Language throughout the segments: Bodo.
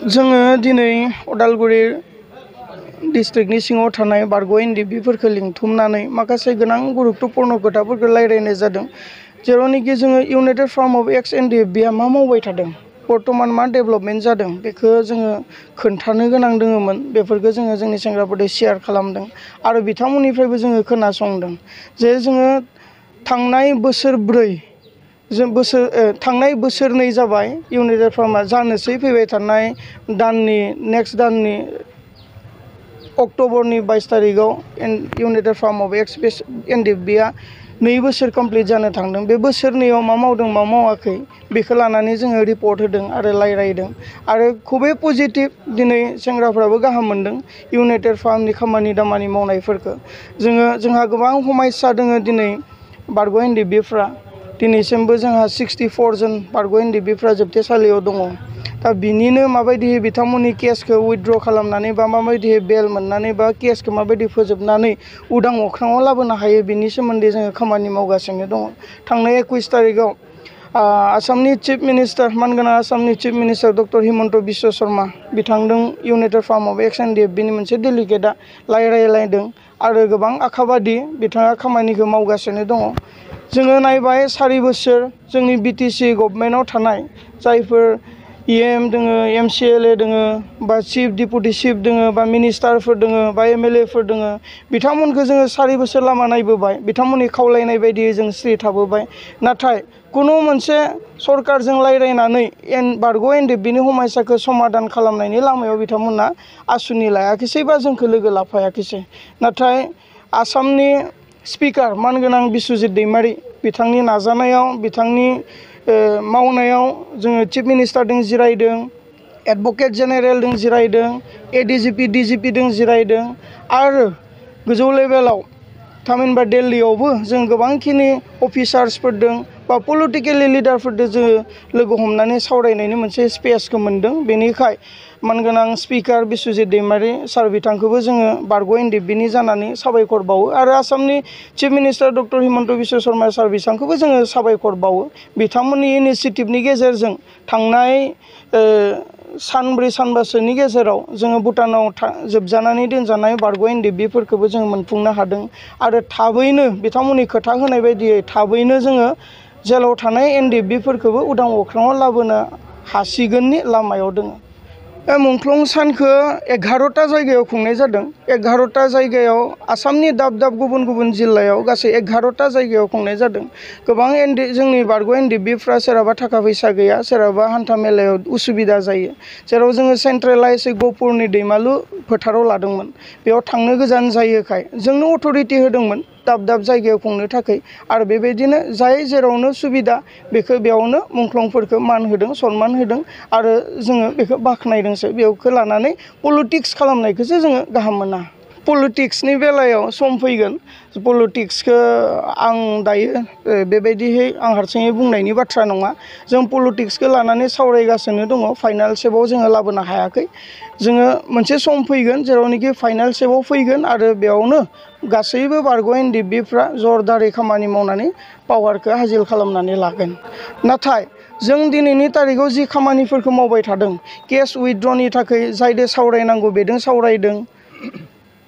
जोङो दिनै उदालगुरि डिस्ट्रिक्टनि सिङाव थानाय बारग' एनडिएफबिफोरखौ लिंथुमनानै माखासे गोनां गुरुत्वपूर्ण खोथाफोरखौ रायज्लायनाय जादों जेरावनोखि जोङो इउनाइटेड फ्रन्ट अफ एक्स एनडिएफबिआ मा मावबाय थादों बर्तमान मा डेभेलपमेन्ट जादों बेखौ जोङो खोन्थानो गोनां दङमोन बेफोरखौ जोङो जोंनि सेंग्राफोरजों शेयार खालामदों आरो बिथांमोननिफ्रायबो जोङो खोनासंदों जे जोङो थांनाय बोसोरब्रै थांनाय बोसोरनै जाबाय इउनाइटेड फ्रन्टआ जानोसै फैबाय थानाय दाननि नेक्स्ट दाननि अक्ट'बरनि 22 तारिखआव इउनाइटेड फ्रन्ट अफ एक्स एनडिएफबिआ 2 बोसोर कमप्लिट जानो थांदों बे बोसोरनैयाव मा मावदों मा मावाखै बेखौ लानानै जोङो रिपर्ट होदों आरो रायज्लायदों आरो खुबै पजिटिभ दिनै सेंग्राफ्राबो गाहाम मोनदों इउनाइटेड फ्रन्टनि खामानि दामानि मावनायफोरखौ जोंहा गोबां समस्या दङ दिनै बारग' एनडिएफबिफ्रा दिनैसिमबो जोंहा 64 जन बारग' एनडिएफबिफ्रा जोबथेसालियाव दङ दा बिनिनो माबायदि बिथांमोननि केसखौ उइथड्र खालामनानै बा माबायदि बेल मोननानै बा केसखौ माबायदि फोजोबनानै उदां अख्राङाव लाबोनो हायो बिनि सोमोन्दै जोङो खामानि मावगासिनो दङ थांनाय 21 तारिखआव आसामनि चिफ मिनिस्टार मानगोनां आसामनि chief minister doctor Himanta Biswa Sharma बिथांजों इउनाइटेड फ्रन्ट अफ एक्स एनडिएफबिनि मोनसे डेलिगेटआ रायज्लायदों आरो गोबां आखाबादि बिथाङा खामानिखौ मावगासिनो दङ जोङो नायबाय 4 बोसोर जोंनि बिटिसि गभर्नमेन्टआव थानाय जायफोर EM दोङो MCLA दोङो बा चिफ डिपुटि चिफ दोङो बा मिनिस्टारफोर दोङो बा MLAफोर दोङो बिथांमोनखौ जोङो 4 बोसोर लामा नायबोबाय बिथांमोननि खावलायनाय बायदियै जों स्रि थाबोबाय नाथाय कुनु मोनसे सरकारजों रायज्लायनानै बारग' एनडिएफबिनि समस्याखौ समाधान खालामनायनि लामायाव बिथांमोना आसुनि लायाखिसै बा जोंखौ लोगो लाफायाखिसै नाथाय आसामनि स्पिकार मानगोनां बिस्वजित दैमारि बिथांनि नाजानायाव बिथांनि मावनायाव जोङो चिफ मिनिस्टारजों जिरायदों एडभकेट जेनेरेलजों जिरायदों ADGP DGPजों जिरायदों आरो गोजौ लेभेलाव थामहिनबा दिल्लीयावबो जों गोबांखिनि अफिसार्सफोरजों बा पलिटिकेलि लिडारफोरजों जोङो लोगो हमनानै सावरायनायनि मोनसे स्पेसखौ मोन्दों बेनिखाय मानगोनां स्पिकार बिस्वजित दैमारि सार बिथांखौबो जोङो बारग' एनडिएफबिनि जानानै साबायखर बावो आरो आसामनि chief minister doctor Himanta Biswa Sarma sir बिथांखौबो जोङो साबायखर बावो बिथांमोननि इनिसिएटिभनि गेजेरजों थांनाय सानब्रै सानबासोनि गेजेराव जोङो भुटानाव जोबजानानै दोनजानाय बारग' एनडिएफबिफोरखौबो जोङो मोनफुंनो हादों आरो थाबैनो बिथांमोननि खोथा होनाय बायदियै थाबैनो जोङो जेलाव थानाय एनडिएफबिफोरखौबो उदां अख्राङाव लाबोनो हासिगोननि लामायाव दङ मुंख्लं सानखौ 11टा जायगायाव खुंनाय जादों 11टा जायगायाव आसामनि दाब दाब गुबुन गुबुन जिल्लायाव गासै 11टा जायगायाव खुंनाय जादों गोबां जोंनि बारग' एनडिएफबिफ्रा सोरहाबा थाखा फैसा गैया सोरहाबा हान्था मेलायाव उसुबिदा जायो जेराव जोङो सेन्ट्रेलाइज गहपुरनि दैमालु फोथाराव लादोंमोन बेयाव थांनो गोजान जायोखाय जोंनो अथ'रिटि होदोंमोन दाब दाब जायगायाव खुंनो थाखाय आरो बेबायदिनो जाय जेरावनो सुबिदा बेखौ बेयावनो मुंख्लंफोरखौ मान होदों सनमान होदों आरो जोङो बेखौ बाख्नायदोंसो बेखौ लानानै पलिटिक्स खालामनायखौसो जोङो गाहाम मोना पलिटिक्सनि बेलायाव सम फैगोन पलिटिक्सखौ आं दायो बेबायदिहै आं हारसिङै बुंनायनि बाथ्रा नङा जों पलिटिक्सखौ लानानै सावरायगासिनो दङ फाइनाल स्टेपआव जोङो लाबोनो हायाखै जोङो मोनसे सम फैगोन जेरावनोखि फाइनाल स्टेपआव फैगोन आरो बेयावनो गासैबो बारग' एनडिएफबिफ्रा जरदारै खामानि मावनानै पावारखौ हासिल खालामनानै लागोन नाथाय जों दिनैनि तारिखआव जि खामानिफोरखौ मावबाय थादों केस उइथड्रनि थाखाय जायदों सावरायनांगौ बेजों सावरायदों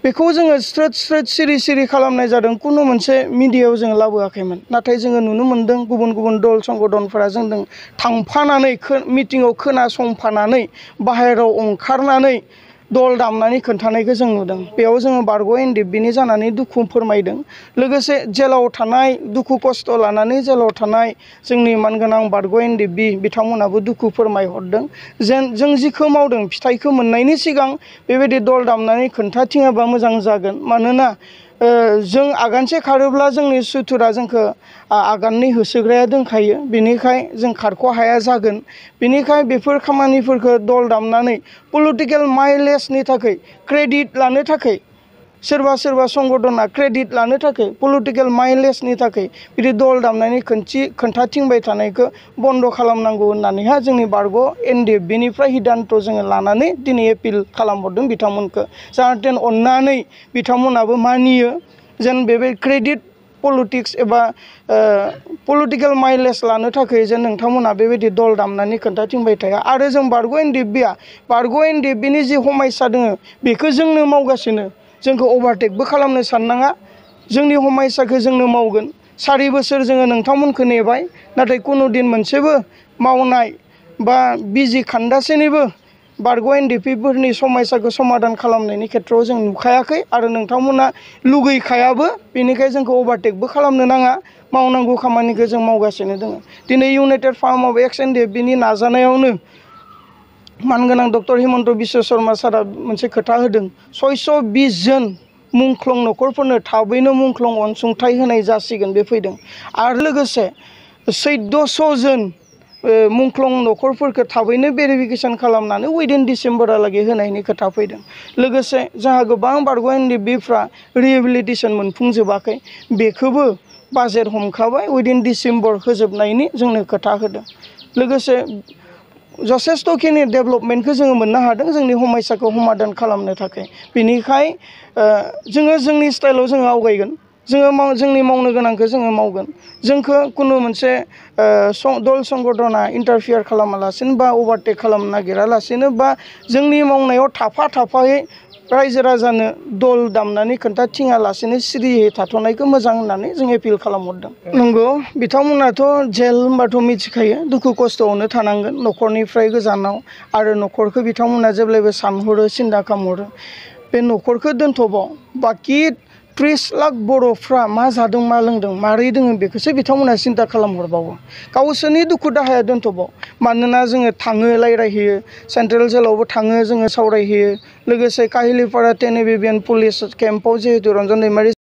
बेखौ जोङो स्रोद स्रोद सिरि सिरि खालामनाय जादों कुनु मोनसे मिडियायाव जोङो लाबोआखैमोन नाथाय जोङो नुनो मोन्दों गुबुन गुबुन दल संगठनफोरा जोंजों थांफानानै मिटिङाव खोनासंफानानै बाहेरायाव ओंखारनानै दल दामनानै खोन्थानायखौ जों नुदों बेयाव जोङो बारग' एनडिएफबिनि जानानै दुखु फोरमायदों लोगोसे जेलाव थानाय दुखु खस्थ' लानानै जेलाव थानाय जोंनि मानगोनां बारग' एनडिएफबि बिथांमोनाबो दुखु फोरमायहरदों जेन जों जिखौ मावदों फिथाइखौ मोननायनि सिगां बेबायदि दल दामनानै खोन्थाथिङाबा मोजां जागोन मानोना जों आगानसे खारोब्ला जोंनि सुथुरा जोंखौ आगाननै होसोग्राया दंखायो बेनिखाय जों खारख' हाया जागोन बेनिखाय बेफोर खामानिफोरखौ दल दामनानै पलिटिकेल माइलेजनि थाखाय क्रेडिट लानो थाखाय सोरबा सोरबा संगठना क्रेडिट लानो थाखाय पलिटिकेल माइलेजनि थाखाय बिदि दल दामनानै खोन्थाथिंबाय थानायखौ बन्द' खालामनांगौ होननानैहा जोंनि बारग' एनडिएफबिनिफ्राय हिदान्त' जोङो लानानै दिनै एपिल खालामहरदों बिथांमोनखौ जाहाथे अननानै बिथांमोनाबो मानियो जेन बेबायदि क्रेडिट पलिटिक्स एबा पलिटिकेल माइलेज लानो थाखाय जे नोंथांमोना बेबायदि दल दामनानै खोन्थाथिंबाय थाया आरो जों बारग' एनडिएफबिनि जि हमायसा दोङो बेखौ जोंनो मावगासिनो जोंखौ अभारटेकबो खालामनो साननाङा जोंनि हमायसाखौ जोंनो मावगोन 4 बोसोर जोङो नोंथांमोनखौ नेबाय नाथाय कुनु दिन मोनसेबो मावनाय बा बिजि खान्दासेनिबो बारग' एनडिएफबिफोरनि समस्याखौ समाधान खालामनायनि खेथ्रआव जों नुखायाखै आरो नोंथांमोना लुगैखायाबो बेनिखाय जोंखौ अभारटेकबो खालामनो नाङा मावनांगौ खामानिखौ जों मावगासिनो दङ दिनै इउनाइटेड फार्म अफ एक्स एनडिएफबिनि नाजानायावनो मानगोनां डक्टर हिमन्त बिश्व शर्मा सारा मोनसे खोथा होदों 620 जन मुंख्लं न'खरफोरनो थाबैनो मुंख्लं अनसुंथाइ होनाय जासिगोन बे फैदों आरो लोगोसे 1400 जन मुंख्लं न'खरफोरखौ थाबैनो भेरिफिकेसन खालामनानै उइदिन डिसेम्बरहालागै होनायनि खोथा फैदों लोगोसे जोंहा गोबां बारग' एनडिएफबिफ्रा रिहेबिलिटेसन मोनफुंजोबाखै बेखौबो बाजेट हमखाबाय उइदिन डिसेम्बर होजोबनायनि जोंनो खोथा होदों लोगोसे जथेस्थ'खिनि डेभेलपमेन्टखौ जोङो मोननो हादों जोंनि समस्याखौ समाधान खालामनो थाखाय बेनिखाय जोङो जोंनि स्टाइलाव जोङो आवगायगोन जोङो जोंनि मावनो गोनांखौ जोङो मावगोन जोंखौ कुनु मोनसे दल संगठना इन्टारफियार खालामालासिनो बा अभारटेक खालामनो नागिरालासिनो बा जोंनि मावनायाव थाफायै रायजो राजानो दल दामनानै खोन्थाथिङालासिनो सिरियै थाथ'नायखौ मोजां होननानै जों एपिल खालामहरदों नंगौ बिथांमोनाथ' जेल होनबाथ' मिथिखायो दुखु खस्थ'आवनो थानांगोन न'खरनिफ्राय गोजानाव आरो न'खरखौ बिथांमोना जेब्लायबो सानहरो सिन्था खालामहरो बे न'खरखौ दोनथ'बाव बाखि 30 लाख बर'फ्रा मा जादों मा लोंदों मारै दोङो बेखौसो बिथांमोना सिन्था खालामहरबावो गावसोरनि दुखु दाहाया दोनथ'बाव मानोना जोङो थाङो रायज्लायहैयो सेन्ट्रेल जेलावबो थाङो जोङो सावरायहैयो लोगोसे काहिलिपारा 10 एबिबिएन पुलिस केम्पआव जिहेतु रन्जन दैमारि